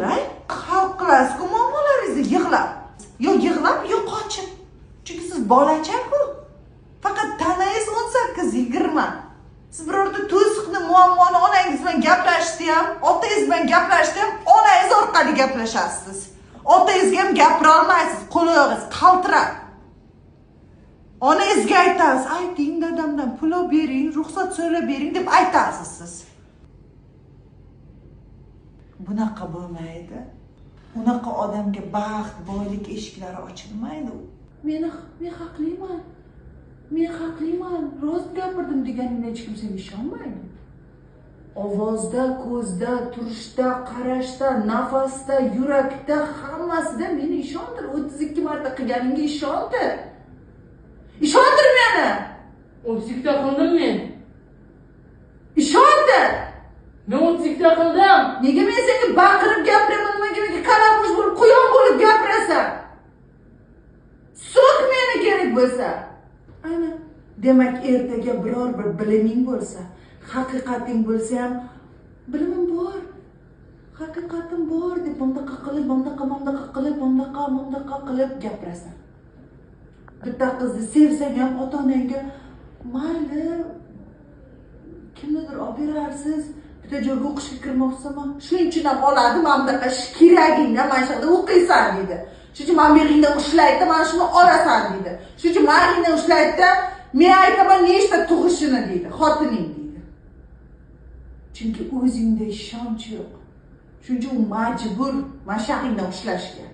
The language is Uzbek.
Yig'lang, hal qilasiz-ku muammolaringizni yig'lab. Yo yig'lab, yo qochib. Chunki siz bolacha-ku. Faqat tanangiz 18-20. Siz birorta to'siqni, muammoni onangiz bilan gaplashishni ham, otangiz bilan gaplashishni ham onangiz orqali gaplashasiz. Otangizga ham gapira olmaysiz, qo'l oyog'ingiz qaltirab. Onangizga aytasiz, ayting dadamdan pul olib bering, ruxsat so'rab bering deb aytasiz siz. Bunaqa bo'lmaydi. Unaqa odamga baxt, boylik eshiklari ochilmaydi. Men haqliman. Men haqliman. Rost gapirdim deganingda hech kim senga ishonmaydi. Ovozda, ko'zda, turishda, qarashda, nafasda, yurakda, hammasida meni ishontir. 32 marta qilganingga ishontir. Ishontir meni. 32 ta qildim men. Ishontir. Men 32 ta qildim. Nega men senga baqirib gapiraman, nimaga menga kalamush bo'lib, quyon bo'lib gapirasan? So'k meni kerak bo'lsa. Ana, demak ertaga biror bir biliming bo'lsa, haqiqating bo'lsa ham bilimim bor, haqiqatim bor deb bundaqa qilib, bundaqa, bundaqa qilib, bundaqa, bundaqa qilib gapirasan. Bitta qizni sevsang ham ota-onangga mayli, kimnidir olib berarsiz, bitta joyga o'qishga kirmoqchisan, shuning uchun ham oladi, mana bunaqa keragingda mana shu yerda o'qiysan deydi. Shuning uchun mana bu yeringdan ushlaydi, mana shuni olasan deydi. Shuning uchun mana yeringdan ushlaydi, men aytaman nechta tug'ishini deydi, xotining deydi. Chunki o'zingda ishonch yo'q. Shuning uchun u majbur mana shu yoqingdan ushlashga.